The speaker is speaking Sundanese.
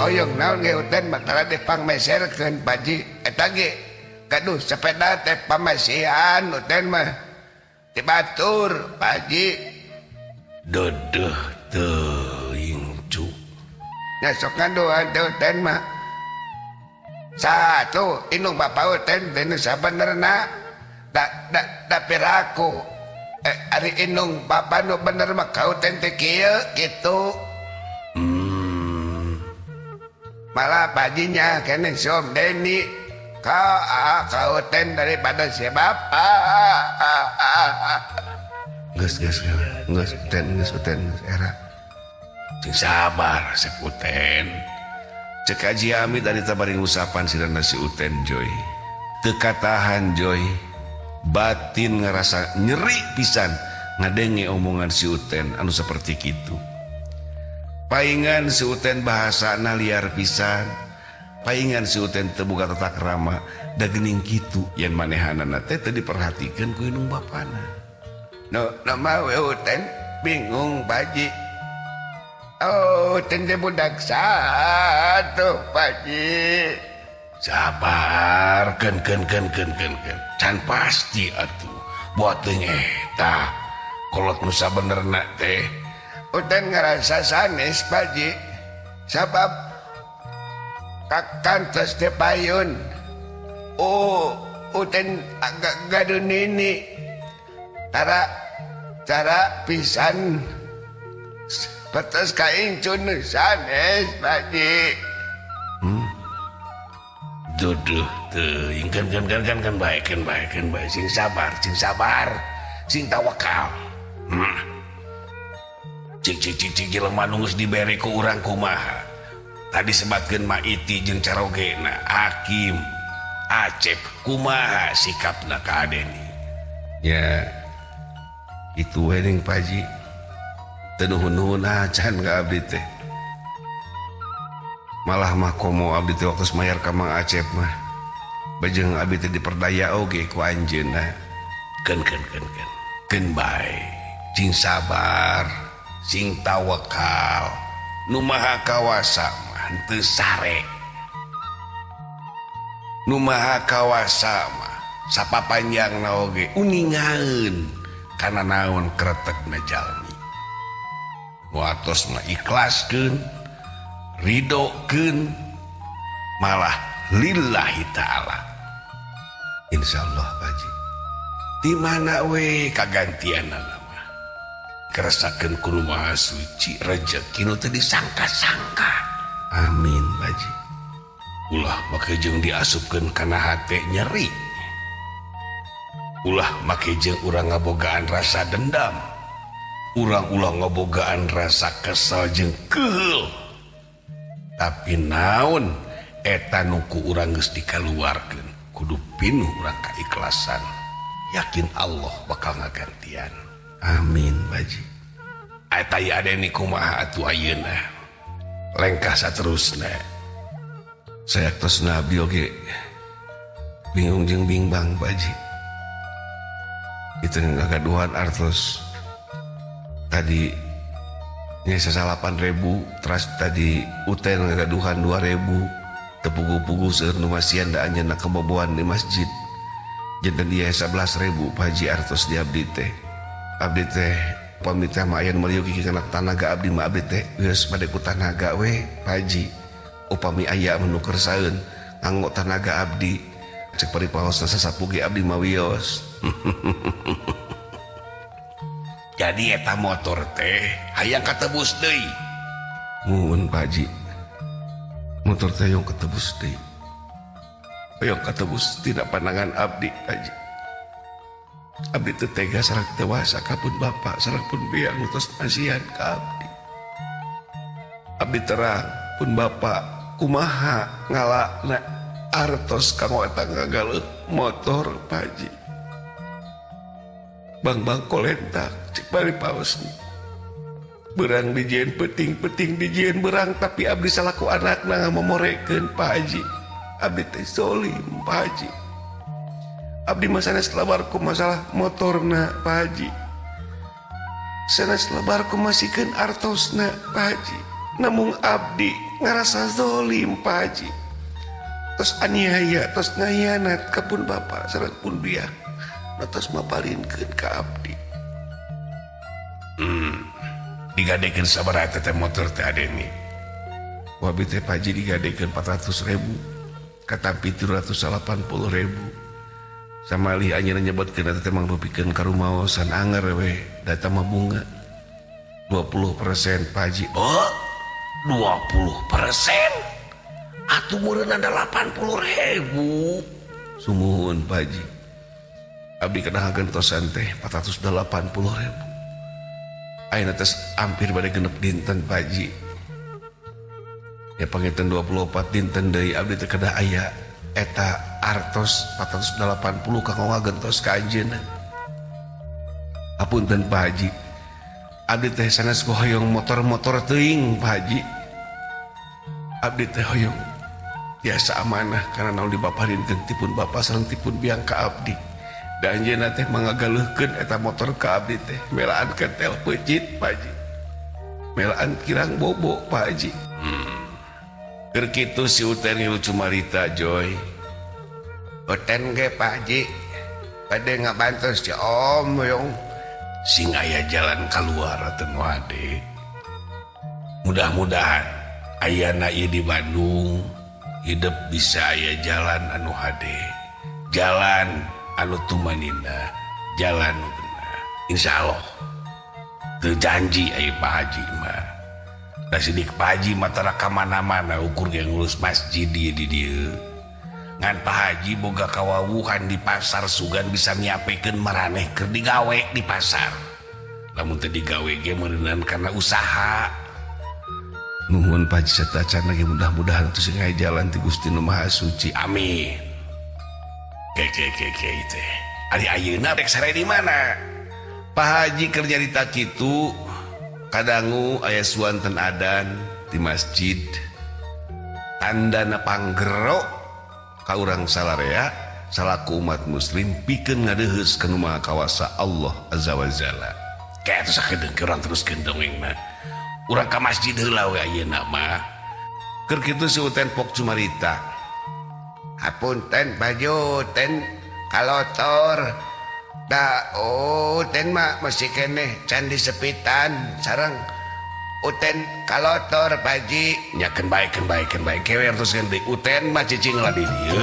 Oyong naon ge Uten mah tara dipangmeserkeun Pak Haji eta ge gaduh sepeda teh pamasihan Uten mah ti batur Pak Haji. Dedeh teuing cu. Nya sok ngadoan teh Uten mah. Satu indung bapa Uten teh nu sabenerna da da da piraku ari indung bapa nu bener mah ka Uten teh kieu kitu. Malah bajinya kene si Om Deni ka ka Uten daripada si bapak. Geus geus geus Uten geus Uten geus era. Sing sabar Sep Uten. Cek Haji Amit ari bari ngusapan sirana si Uten Joy. Teu katahan Joy. Batin ngerasa nyeri pisan ngadenge omongan si Uten anu seperti kitu. Paingan si Uten bahasana liar pisan. Paingan si Uten teu boga tata krama da geuning kitu yen manehanana teh teu diperhatikeun ku indung bapana. No, no mah we Uten bingung Pak Haji. Oh, Uten teh budak satu Pak Haji. Sabar keun keun keun keun keun keun. Can pasti atuh. Buat teuing eta kolot nu sabenerna teh. Uten ngerasa sanes Pak Haji. Sabab kakantos teh payun. Oh, Uten agak gaduh nini. Tara cara pisan petes ka incun sanes Pak Haji. Duduh teuing keun keun keun keun keun bae keun bae keun bae sing sabar sing sabar sing tawakal. Cik cik cik cik jelema nu geus dibere ku urang kumaha. Tadi sebatkeun Ma Iti jeung carogena Hakim Acep kumaha sikapna ka Adeni. Ya itu we ning Pak Haji. Teu nuhun-nuhun acan ka abdi teh. Malah mah komo abdi teh waktu mayar ka Mang Acep mah. Bejeng abdi teh diperdaya oge ku anjeunna. Keun keun keun keun. Keun bae. Sing sabar, sing tawakal. Nu Maha Kawasa mah henteu sare. Nu Maha Kawasa mah sapapanjangna oge uningaeun kana naon kretekna jalmi. Nu atos mah ikhlaskeun, ridokeun, malah lillahi ta'ala. Insyaallah Pak Haji. Di mana we kagantianana mah. Keresakeun ku Nu Maha Suci rejeki nu teu disangka-sangka. Amin Pak Haji. Ulah make jeung diasupkeun kana hate nyeri. Ulah make jeung urang ngabogaan rasa dendam. Urang ulah ngabogaan rasa kesel jeung keheul. Tapi naon eta nu ku urang geus dikaluarkeun kudu pinuh urang kaikhlasan. Yakin Allah bakal ngagantian. Amin Pak Haji. Eta ieu Adeni kumaha atuh ayeuna. Lengkah saterusna. Saya tos abdi oge bingung jeung bimbang Pak Haji. Itu ngagaduhan artos tadi nya 8.000 teras tadi Uten ngagaduhan 2.000 tepugu-pugu seueur nu masihan da anjeunna kebobohan di masjid. Janten dia 11.000 Pak Haji artos di abdi teh. Abdi teh pamit teh mah aya nu maliuk kana tanaga abdi mah abdi teh geus bade ku tanaga we Pak Haji. Upami aya mah nu kersaeun nganggo tanaga abdi. Cek paripaosna sasapu ge abdi mah wios. Jadi eta motor teh hayang katebus deui. Muhun Pak Haji. Motor teh hayang katebus deui. Hayang katebus tina pandangan abdi Pak Haji. Abdi teu tega sareng dewasa ka pun bapak sareng pun biang tos masihan ka abdi. Abdi terang pun bapak kumaha ngalana artos kanggo eta ngagaleuh motor Pak Haji. Bang-bang kolentak cek bari paosna. Berang dijieun peuting-peuting dijieun berang tapi abdi salaku anakna ngamomorekeun Pak Haji. Abdi teh zolim Pak Haji. Abdi mah sanes lebar ku masalah motorna Pak Haji. Sanes lebar ku masikeun artosna Pak Haji. Namung abdi Ngarasa zolim Pak Haji. Tos aniaya, tos ngahianat ka pun bapak sareng pun biang. Tos mapalinkeun ka abdi. Digadekeun sabaraha teh motor teh Adeni? Ku abi teh Pak Haji digadekeun 400.000. Katampi 380.000. Samalih anjeunna nyebutkeun eta teh mangrupikeun karumaosan anger we da eta mah bunga. 20% Pak Haji. Oh, 20%? Atuh meureun 80.000. Sumuhun Pak Haji. Abdi kedah gentosan teh 480.000. Ayeuna teh hampir bade genep dinten Pak Haji. Ya panginten 24 dinten deui abdi teh kedah aya eta artos 480 kanggo ngagentos ka anjeunna. Apunten Pak Haji. Abdi teh sanes hoyong motor-motor teuing Pak Haji. Abdi teh hoyong biasa amanah karena naon dibaparinkeun tipun bapa sareng tipun biang ka abdi. Da anjeunna teh mangagaleuhkeun eta motor ka abdi teh melaan ketel peucit Pak Haji. Melaan kirang bobo Pak Haji. Keur kitu si Uten ngilu cumarita Joy. Uten ge Pak Haji bade ngabantos si Om Yong. Sing aya jalan keluar teu nu hade. Mudah-mudahan ayana ieu di Bandung hidup bisa aya jalan anu hade, jalan anu tumanina, jalan nu bener. Insyaallah. Teu janji aya Pak Haji mah. Da sidik Pak Haji mah tara ka mana-mana ukur ge ngurus masjid di dieu. Ngan Pak Haji boga kawawuhan di pasar sugan bisa nyiapekeun maraneh keur digawe di pasar. Lamun teu digawe ge meureunan kana usaha. Nuhun Pak Haji sateuacan lagi mudah-mudahan teu sing aya jalan ti Gusti Nu Maha Suci. Amin. Ke ke ke ke teh. Ari ayeuna rek sare di mana? Pak Haji keur nyarita kitu kadangu aya suanten adan di masjid. Tandana panggero ka urang salarea salaku umat muslim pikeun ngadeuheus ka Nu Maha Kawasa Allah Azza wa Jalla. Kayak atuh sakedeung ke urang teruskeun dongeng mah. Urang ka masjid heula we ayeuna mah. Keur kitu si Uten pok cumarita. Hapunten baju ten kalotor. Da Uten mah masih keneh can disepitan sareng Uten kalotor Pak Haji. Nya keun bae keun bae keun bae kewer terus deui Uten mah cicing lah di dieu.